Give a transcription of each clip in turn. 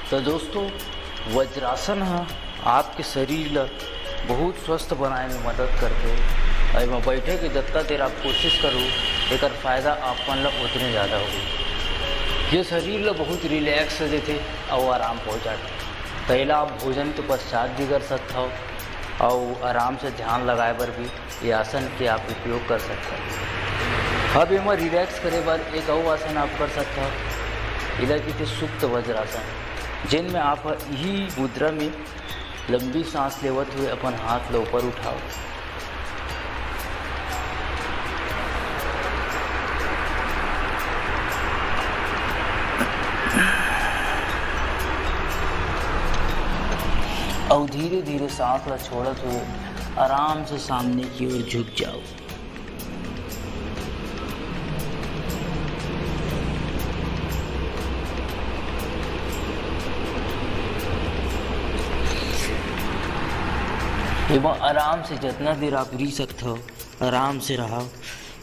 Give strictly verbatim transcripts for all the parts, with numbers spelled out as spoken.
तो दोस्तों, वज्रासन ह आपके शरीर ल बहुत स्वस्थ बनाए में मदद करथे। अउ एमा बैठे के जतना देर आप कोशिश करू, एकर फायदा आप मन ल उतने ज़्यादा होही। ये शरीर ल बहुत रिलैक्स देथे अउ आराम पहुँचाथे। तो एला आप भोजन के पश्चात भी कर सकथव अउ आराम से ध्यान लगाए बर भी ये आसन के आप उपयोग कर सकथव। अब एमा रिलैक्स करे बर एक अउ आसन आप कर सकथव, एला कहिथे सुप्त वज्रासन, जेन में आप ह इही मुद्रा में लंबी सांस लेवत हुए अपन हाथ ल ऊपर उठाव। अउ धीरे-धीरे सांस ल छोड़त हुए आराम से सामने की ओर झुक जाव। एमा आराम से जतना देर आप रह सकथव, आराम से रहव।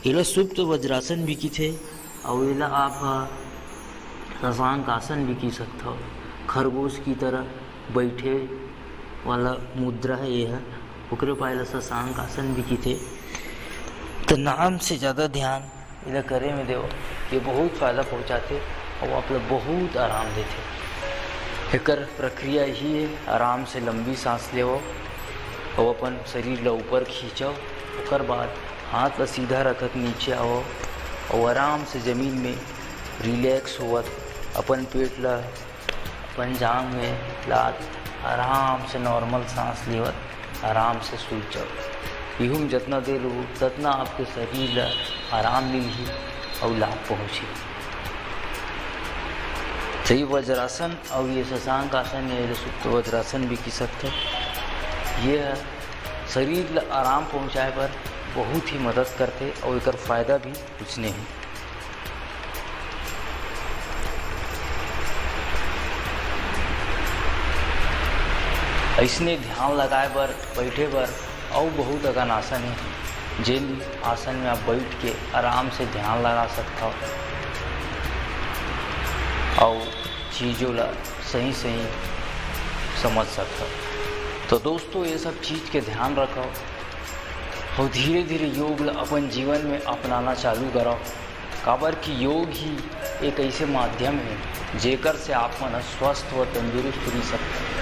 एला सुप्त वज्रासन भी किथे, अउ एला आप ह शशांक आसन भी की सकथव। खरगोश की तरह बैठे वाला मुद्रा है ये ह, ओकरे पाए ला शशांक आसन भी किथे। तो नाम से ज़्यादा ध्यान एला करे में देव, ये बहुत फायदा पहुँचाथे अउ आप ला बहुत आराम देथे। एकर प्रक्रिया यही है, आराम से लंबी सांस लेवव अउ अपन शरीर ला ऊपर खींचव। ओकर बाद हाथ ला सीधा रखत नीचे आवव अउ आराम से जमीन में रिलैक्स होवत अपन पेट ला अपन जांग में लात आराम से नॉर्मल सांस लेवत आराम से सूत जाव। इहू में जतना देर हो, ततना आपके शरीर ला आराम मिलही अउ लाभ पहुँचही। तो ये वज्रासन अउ ये शशांक आसन या ये सुप्त वज्रासन भी की सकथव। ये ह शरीर ला आराम पहुँचाए बर बहुत ही मदद करथे अउ एकर फायदा भी कुछ नहीं है। अइसने ध्यान लगाए बर, बैठे बर अउ बहुत अकन आसन हे, जेन आसन में आप बैठ के आराम से ध्यान लगा सकथव अउ चीजों ला सही-सही समझ सकथव। तो दोस्तों, ये सब चीज के ध्यान रखव अउ धीरे-धीरे योग ला अपन जीवन में अपनाना चालू करव। काबर कि योग ही एक ऐसे माध्यम है, जेकर से आप मन ह स्वस्थ व तंदुरुस्त रह सकते हैं।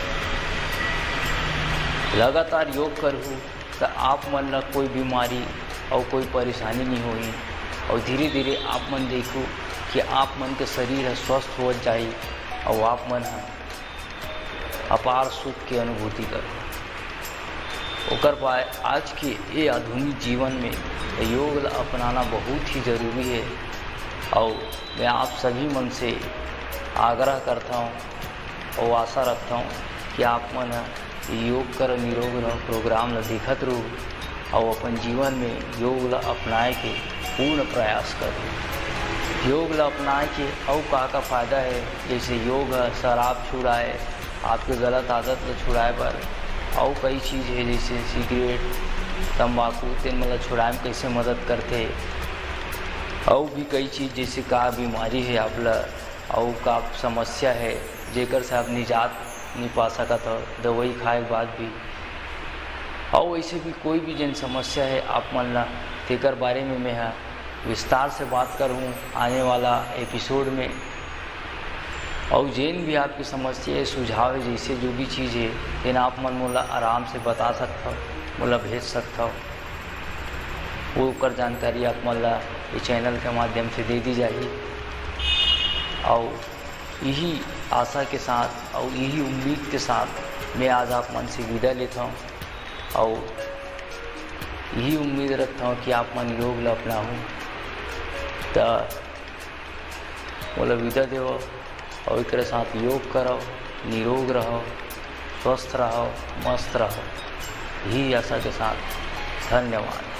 लगातार योग करहू, त आप मन ला कोई बीमारी अउ कोई परेशानी नहीं होही, अउ धीरे-धीरे आप मन देखहू कि आप मन के शरीर ह स्वस्थ होत जाही, अउ आप मन ह अपार सुख के अनुभूति करहू। ओकर पाए आज के ये आधुनिक जीवन में योग ला अपनाना बहुत ही जरूरी है। अउ मैं आप सभी मन से आग्रह करता हूँ अउ आशा रखता हूँ कि आप मन ह योग कर निरोग रहो प्रोग्राम ला देखत रहू अउ अपन जीवन में योग ला अपनाए के पूर्ण प्रयास करो। योग ला अपनाए के अउ का का फायदा है, जैसे योग ह शराब छुड़ाए, आपके गलत आदत ला छुड़ाए बर, अउ कई चीज है जैसे सिगरेट, तंबाकू, तेन मन ला छुड़ाए में कैसे मदद करथे, अउ भी कई चीज जैसे का बीमारी है आप ला, अउ का समस्या है जेकर से आप निजात नहीं पा सकत हो दवाई खाए के बाद भी। अउ ऐसे भी कोई भी जेन समस्या है आप मन ला, तेकर बारे में मैं ह विस्तार से बात करहूँ आने वाला एपिसोड में। अउ जेन भी आपकी समस्या है, सुझाव है, जैसे जो भी चीज़ है, तेन आप मन मोला आराम से बता सकथव, मोला भेज सकथव। वो ओकर जानकारी आप मन ला ये चैनल के माध्यम से दे दी जाही। अउ यही आशा के साथ अउ यही उम्मीद के साथ मैं आज आप मन से विदा लेता हूँ। अउ यही उम्मीद रखता हूँ कि आप मन योग ला अपनाहू। त मोला विदा देवव अउ एकरे साथ योग करव, निरोग रहव, स्वस्थ रहव, मस्त रहव। यही आशा के साथ धन्यवाद।